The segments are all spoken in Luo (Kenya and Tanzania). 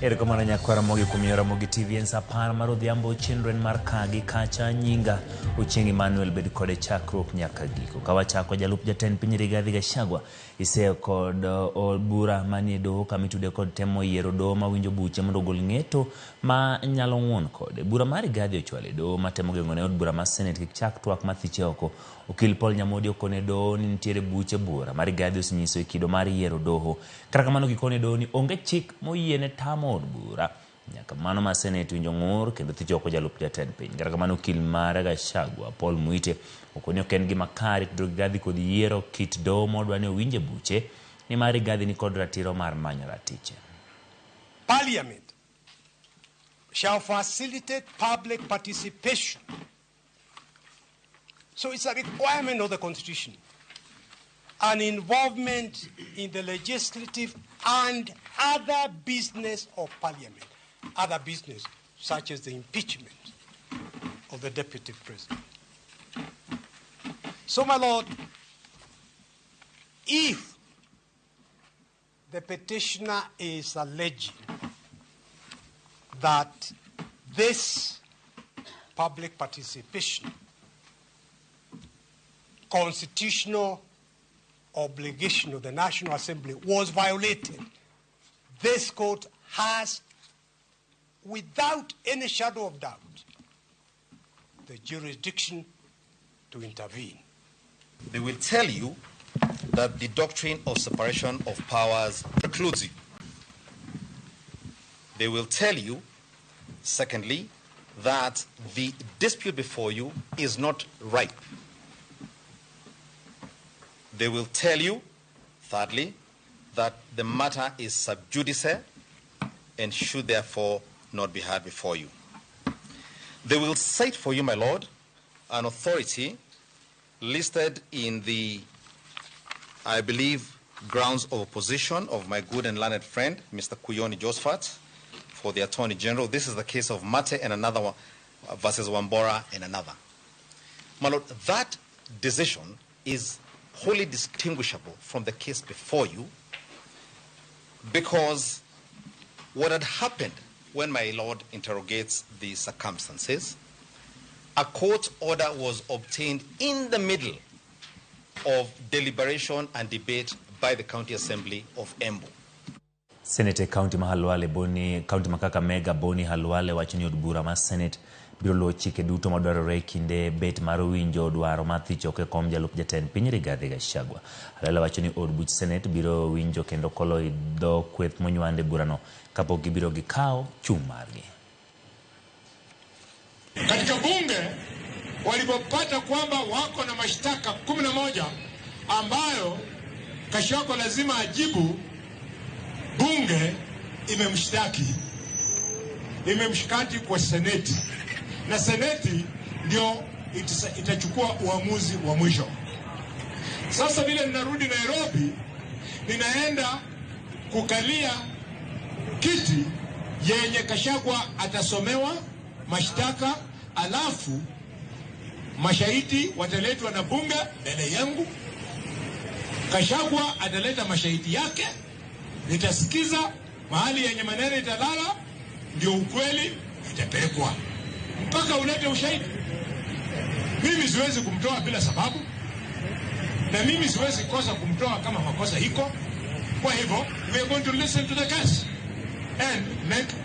Erokamano nyakwara Ramogi kuom miyo Ramogi TV en sa 10 mar odhiambo chenro en mar ka gi kacha nyinga Ochieng Emmanuel bed kode chakruok nyaka giko. Ka wachako jalup jatend piny Rigathi Gachagua iseyo kod od bura manie doho kama itude kod temo yiero doho mawinjo buche mondo ogol ng'eto ma nyalo ng'uon kode. Bura mar Rigathi ochwalo e doho matemo geng'o ne od bura mar Senate kik chak twak mathiche oko. Okil Paul Nyamodi okone doho ni nitiere buche bura ma Rigathi osenyiso e kido mar yiero doho. Kata kamano gikone doho ni onge chik moyiene tamo od bura. Nyaka mano ma Senate winjo ng'ur kendo thicho oko jalup jatend piny. Kata kamano okil mar Gachagua Paul Muite okoni ok en gima kare tudo Rigathi kod yiero kit doho modwa ni owinje buche nimar Rigathi ni kod ratiro mar manyo ratiche. Parliament shall facilitate public participation. So it's a requirement of the Constitution. An involvement in the legislative and other business of Parliament, other business such as the impeachment of the Deputy President. So, my Lord, if the petitioner is alleging that this public participation, constitutional obligation of the National Assembly was violated, this court has, without any shadow of doubt, the jurisdiction to intervene. They will tell you that the doctrine of separation of powers precludes you. They will tell you, secondly, that the dispute before you is not ripe. They will tell you, thirdly, that the matter is sub judice and should therefore not be heard before you. They will cite for you, my lord, an authority listed in the, I believe, grounds of opposition of my good and learned friend, Mr. Kuyoni Josephat, for the Attorney General. This is the case of Mate and another one, versus Wambora and another. My lord, that decision is wholly distinguishable from the case before you, because what had happened when my lord interrogates the circumstances, a court order was obtained in the middle of deliberation and debate by the County Assembly of Embu. Senate e kaunti ma Halwale Boni, kaunti ma Kakamega Boni Halwale wacho ni od bura mar Senate biro luwo chike duto madwarore e kinde bet mar winjo dwaro mar thicho oko e kom jalup jatend piny Rigathi Gachagua. Halwale wacho ni od buch Senate biro winjo kendo kolo dho kweth monywande burano kapok gibiro gikawo chung' margi. Katika bunge walipopata kwamba wako na mashtaka 11 ambayo Gachagua lazima ajibu, bunge imemshtaki kwa seneti, na seneti ndio itachukua uamuzi wa mwisho. Sasa vile ninarudi Nairobi, ninaenda kukalia kiti yenye Gachagua atasomewa mashtaka, alafu mashahidi wataletwa na bunge mbele yangu. Gachagua ataleta mashahidi yake, nitasikiza mahali yenye maneno italala, ndio ukweli itapelekwa mpaka ulete ushahidi. Mimi siwezi kumtoa bila sababu, na mimi siwezi kosa kumtoa kama makosa iko. Kwa hivyo we are going to listen to the case and make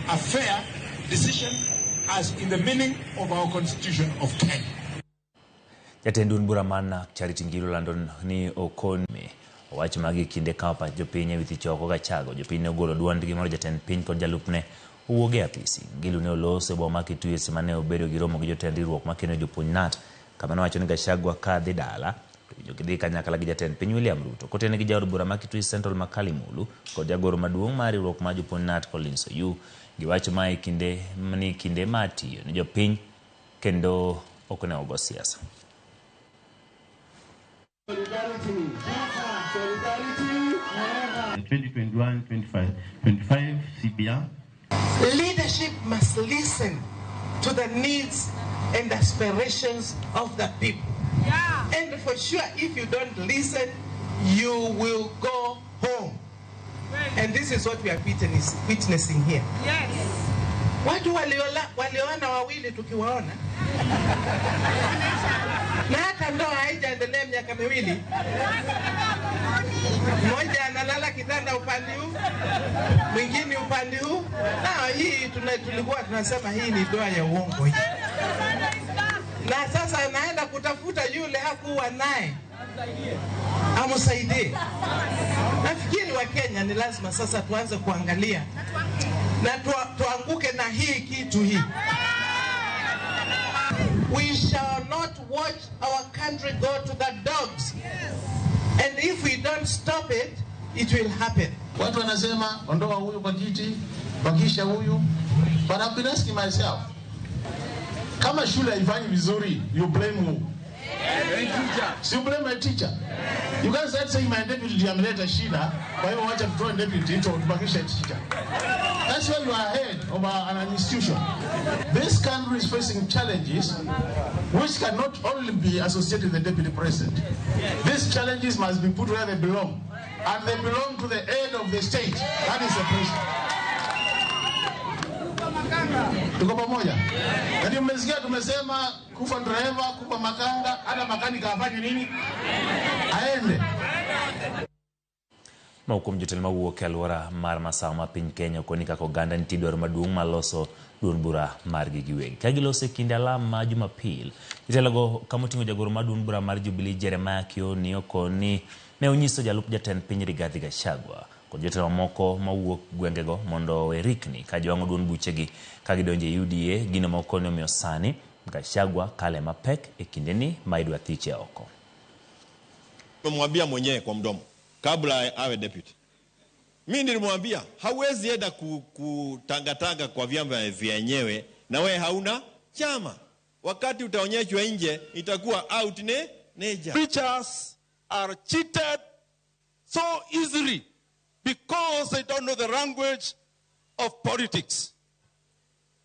a fair decision as in the meaning of our Constitution of Kenya. Jatend duond bura mar NARC Charity Ngilu lando ni okone owacho magi kinde kawo pach jopiny ewi thicho oko Gachagua. Jopiny ne ogolo duondgi mondo jatend piny kod jalupne owuog e apisi. Ngilu ne oloso e boma ma Kitui seche mane obedo gi romo gi jotend riwruok makeno jopuonj KNUT kama nowacho ni Gachagua ka dhi dala to winjo gidhi kanyakla gi jatend piny William Ruto. Kotene gi jaod bura ma Kitui Central Makali Mulu kod jagoro maduong' mar riwruok mar jopuonj KNUT Collins Oyu. Giwacho mae kinde ni kinde mar tiyo ne jopiny kendo ok onego go siasa. Solidarity. Solidarity. 2021-25 CBR. Leadership must listen to the needs and aspirations of the people. Yeah. And for sure, if you don't listen, you will go home. And this is what we are witnessing here. Yes. Watu walioana wawili tukiwaona na hata ndoa haijaendelea miaka miwili, mmoja analala kitanda upande huu, mwingine upande huu. Na hii tulikuwa tunasema hii ni ndoa ya uongo hii. Na sasa anaenda kutafuta yule hakuwa naye amsaidie. Nafikiri wa Kenya ni lazima sasa tuanze kuangalia na tuanguke na hii kitu hii. We shall not watch our country go to the dogs. And if we don't stop it, it will happen. Watu wanasema ondoa huyu kwa kiti, bakisha huyu. But I've been asking myself, kama shule haifanyi vizuri, you blame who? So you blame my teacher. You can't start saying my deputy ameleta shida, kwa hiyo wacha tutoe deputy tubakishe teacher. That's why you are head of an institution. This country is facing challenges which cannot only be associated with the deputy president. These challenges must be put where they belong. And they belong to the head of the state. That is the president. Tuko pamoja? Ndio mmesikia tumesema kufa driver, kufa makanga, hata makanika afanye nini? Aende. Moko kuom jotelo mawuok e alwora mar masawa ma piny Kenya okoni kaka oganda nitie dwaro maduong' mar loso duond bura margi giwegi. Ka giloso e kinde alam ma Jumapil, jotelogo kamoting'o jagoro mar duond bura mar Jubilee Jeremiah Kioni okoni ne onyiso jalup jatend piny Rigathi Gachagua kod jotelo mamoko mawuok gwengego mondo owe rikni ka giwang'o duond buchegi ka gidonjo e UDA, gino ma okoni omiyo sani Gachagua kale mapek e kindeni ma idwa thiche oko. Tumemwambia mwenyewe kwa mdomo kabla awe deputy. Mimi nilimwambia hauwezi enda kutangatanga kwa vyama vyenyewe na we hauna chama. Wakati utaonyeshwa nje itakuwa out ne neja. Preachers are cheated so easily because they don't know the language of politics.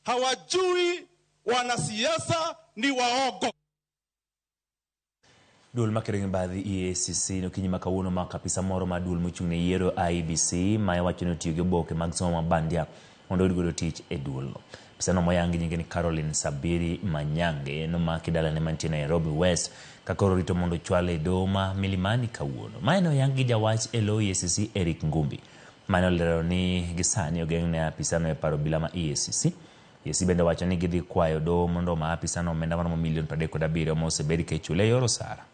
Hawajui wanasiasa ni waogo. Duol makedo gi mibadhi EACC nokinyi ma kawuono omako apisa moro mar duol mochung' ne yiero IEBC ma iwacho ni otiyo gi oboke mag somo ma bandia mondo oyud godo tich e duolno. Apisano moyangi nyinge ni Caroline Sabiri Manyange nomaki dalane mantie Nairobi West ka koro rito mondo ochwale e doho ma Milimani kawuono. Mae ne oyangi gi jawach e lo EACC Eric Ngumbi mane olero ni gisani ogeng' ne apisano e paro obila ma EACC. EACC bende wacho ni gidhi kwayo doho mondo oma apisano omenda maromo milion 37 ma osebed ka ichule e yor osara.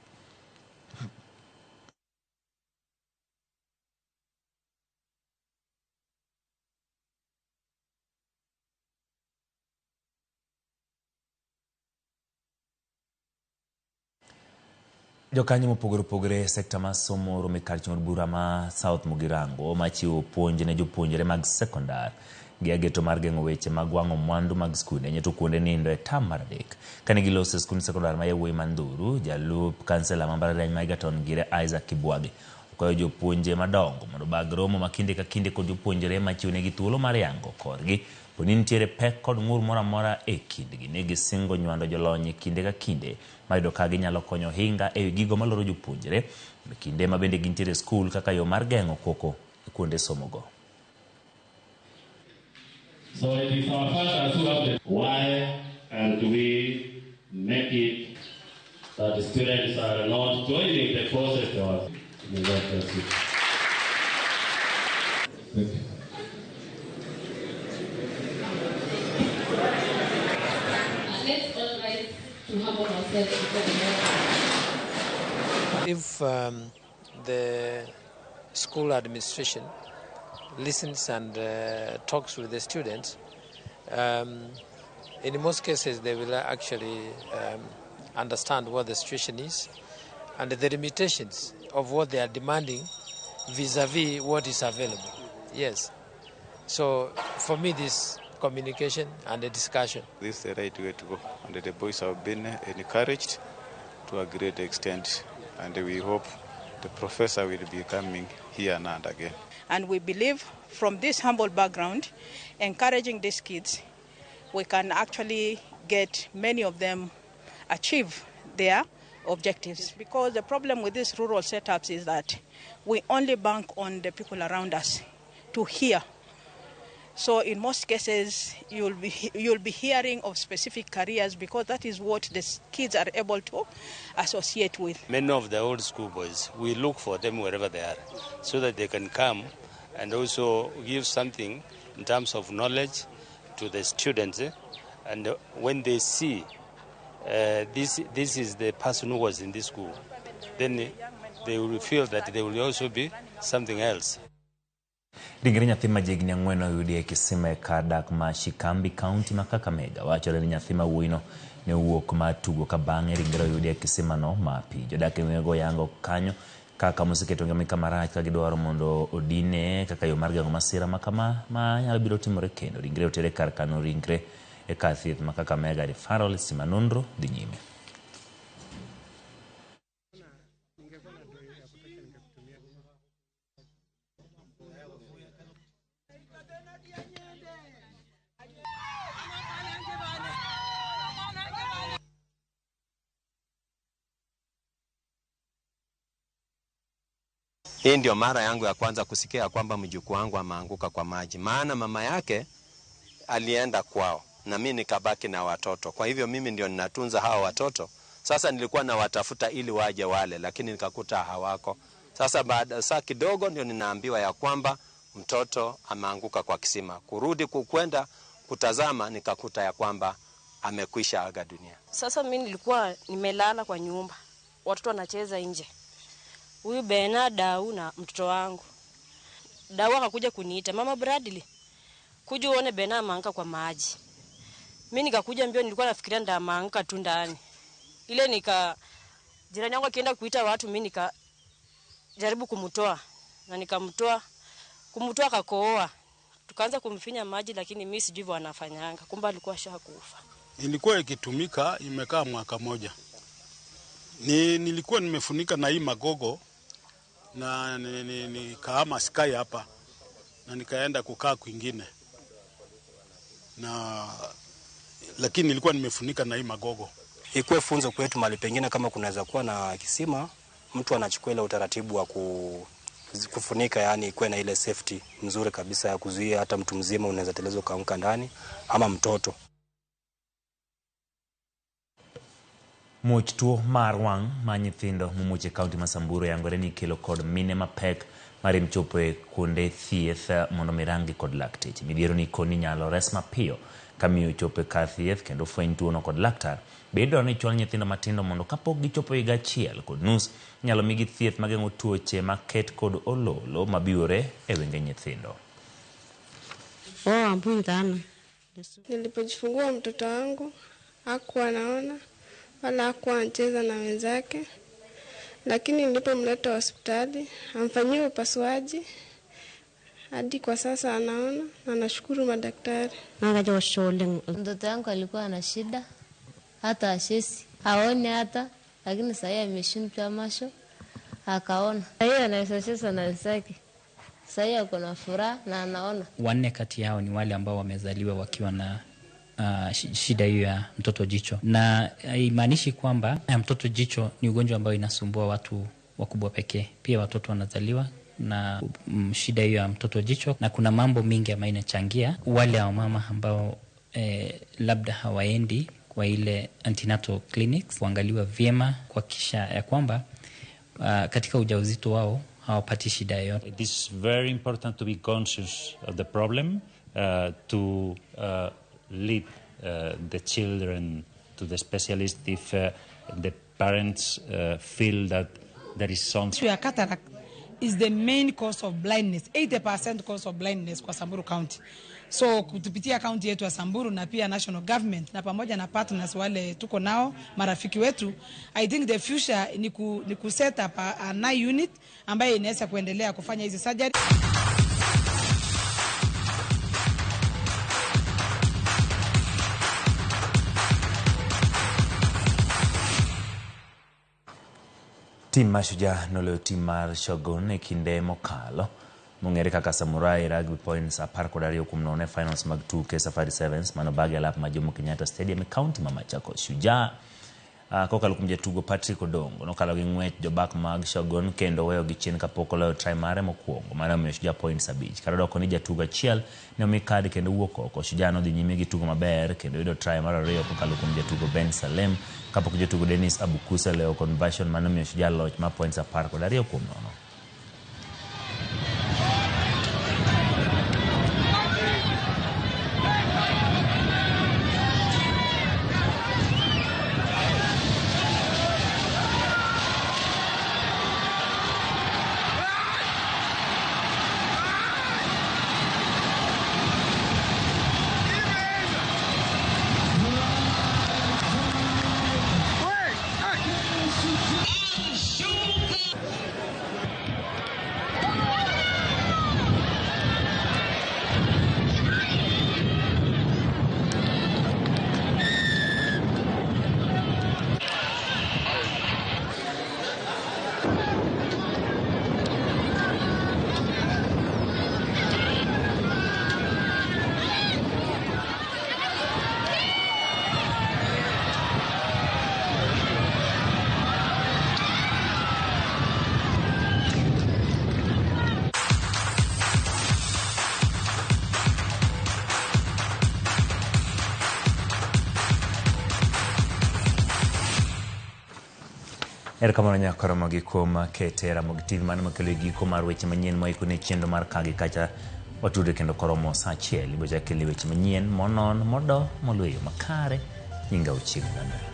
Jokanyo mopogore opogore e sekta mar somo oromo e kar chung' od bura ma South Mugirango machiwo puonj ne jopuonjre mag sekondar gi ageto mar geng'o weche mag wang'o mwandu mag skunde nyeto kuonde nindo e tam mar 3. Kane giloso e skund sekondar ma yawuoyi ma Nduru, jalup kansela ma mbalariany ma Egerton Gire Isaac Kibwage okwayo jopuonje madongo mondo obag romo ma kinde ka kinde kod jopuonjre machiwonegi thuolo mar yango korgi poni nitiere pek kod ng'ur moro amora e kindgi. Ne gisingo nywando jolony e kinde ka kinde mayudo ka ginyalo konyo hinga e gigo maloro jopuonjre e kinde ma bende gintiere e skul kaka yo mar geng'o koko e kuonde somogo. So it is our fathers who have the why and we make it that the students are not joining the courses of university. Thank you. Let's all rise to humble ourselves before the Lord. If the school administration listens and talks with the students, in most cases they will actually understand what the situation is and the limitations of what they are demanding vis-a-vis what is available. Yes. So for me, this communication and the discussion. This is the right way to go, and the boys have been encouraged to a great extent, and we hope the professor will be coming here and again. And we believe from this humble background, encouraging these kids, we can actually get many of them achieve their objectives. Because the problem with these rural setups is that we only bank on the people around us. to hear. So in most cases, you'll be hearing of specific careers because that is what the kids are able to associate with. Many of the old school boys, we look for them wherever they are so that they can come and also give something in terms of knowledge to the students. And when they see this is the person who was in this school, then they will feel that they will also be something else. Ringre nyathi ma jahigni 4 oyudi e kisima e kar dak ma Shikambi, kaunti ma Kakamega. Wachore ni nyathi ma wuoyino ne owuok mar tugo ka bang'e ringre oyudi e kisimano ma pi. Jodak e gwengego yango kanyo kaka moseketo ngimagi kama rach ka gidwaro mondo odine kaka yo mar geng'o masira ma kama ma nyalo biro timore kendo. Ringre oter e kar kano ringre e kar thieth ma Kakamega Referral. Stima nonro dhi nyime. Hii ndio mara yangu ya kwanza kusikia kwamba mjukuu wangu ameanguka kwa maji. Maana mama yake alienda kwao na mimi nikabaki na watoto. Kwa hivyo mimi ndio ninatunza hawa watoto. Sasa nilikuwa nawatafuta ili waje wale, lakini nikakuta hawako. Sasa baada saa kidogo ndio ninaambiwa ya kwamba mtoto ameanguka kwa kisima. Kurudi kukwenda kutazama nikakuta ya kwamba amekwisha aga dunia. Sasa mimi nilikuwa nimelala kwa nyumba. Watoto wanacheza nje. Huyu Bena Dau na mtoto wangu. Dau akakuja kuniita, "Mama Bradley, kuja uone Bena ameanguka kwa maji." Mimi nikakuja mbio, nilikuwa nafikiria ndaanguka tu ndani. Ile nika jirani yangu akienda kuita watu, mimi nikajaribu kumtoa na nikamtoa. Kumtoa akakooa. Tukaanza kumfinya maji, lakini mimi sijui wanafanyanga. Kumbe alikuwa ashakufa. Ilikuwa ikitumika imekaa mwaka moja. Nilikuwa nimefunika na hii magogo na nikaama sky hapa na nikaenda kukaa kwingine. Na lakini nilikuwa nimefunika na hii magogo. Ikuwe funzo kwetu mahali pengine kama kunaweza kuwa na kisima, mtu anachukua ile utaratibu wa kufunika, yani ikuwe na ile safety mzuri kabisa ya kuzuia hata mtu mzima unaweza teleza ukaanguka ndani ama mtoto. Muoch tuo mar wang' ma nyithindo momuoch e kaunti ma Samburu yangore ni ikelo kod mine mapek marem chopo e kuonde thieth mondo mirangi kod lakteche. Midhiero ni koni nyalo res mapiyo ka miyo ochopo e kar thieth kendo fweny tuono kod laktar. Bende dwarore ni chwal nyithindo matindo mondo kapok gichopo higa 1.5 inyalo migi thieth mageng'o tuoche maket kod ololo mabiwore e wenge nyithindo. Nilipojifungua mtoto wangu hakuwa anaona wala hakuwa anacheza na wenzake, lakini nilipomleta hospitali amfanyiwe upasuaji, hadi kwa sasa anaona na nashukuru madaktari. Mtoto wangu alikuwa na shida, hata ashesi haoni hata, lakini sasa ameshindwa macho akaona. Yeye anaweza cheza na wenzake. Sasa ako na furaha na anaona. 4 kati yao ni wale ambao wamezaliwa wakiwa na shida hiyo ya mtoto jicho, na haimaanishi kwamba mtoto jicho ni ugonjwa ambao inasumbua watu wakubwa pekee. Pia watoto wanazaliwa na shida hiyo ya mtoto jicho, na kuna mambo mingi ambayo inachangia. Wale wa mama ambao labda hawaendi kwa ile antenatal clinics kuangaliwa vyema kuhakikisha ya kwamba katika ujauzito wao hawapati shida yoyote. It is very important to be conscious of the problem, to lead the children to the specialist if the parents feel that there is something. Your cataract is the main cause of blindness, 80% cause of blindness kwa Samburu County. So kupitia county yetu ya Samburu na pia national government na pamoja na partners wale tuko nao marafiki wetu, I think the future ni ku set up an eye unit ambayo inaweza kuendelea kufanya hizi surgery. Tim Mashujaa noloyo tim mar Shogun e kinde mokalo mong'ere kaka Samurai Rugby points 12-0 e finals mag tuke Safari Sevens manobagi e lap ma Jomo Kenyatta Stadium e kaunti ma Machakos. Shujaa Kokalo kuom jatugo Patrick Odongo nokalo gi ng'wech jobak mag Shogun kendo weyogi chien kapok oloyo try mare mokwongo mane omiyo Shujaa points 5. Kata odoko ni jatugo achiel ne omi kad kendo wuok oko, Shujaa nodhi nyime gi tugo maber kendo yudo try mar ariyo kokalo kuom jatugo Ben Salem kapok jatugo Dennis Abukusa olewo conversion mane omiyo Shujaa loch mar points 12-0. Erokamano nyaka Ramogi kuom kete Ramogi TV mano makelo e giko mar weche manyien moikoni e chenro mar ka gi kacha. Watudre kendo koromo saa achiel. Ibiro chak kelni weche manyien monon, modo, moluw e yo makare. Nyinga Ochieng' Emmanuel.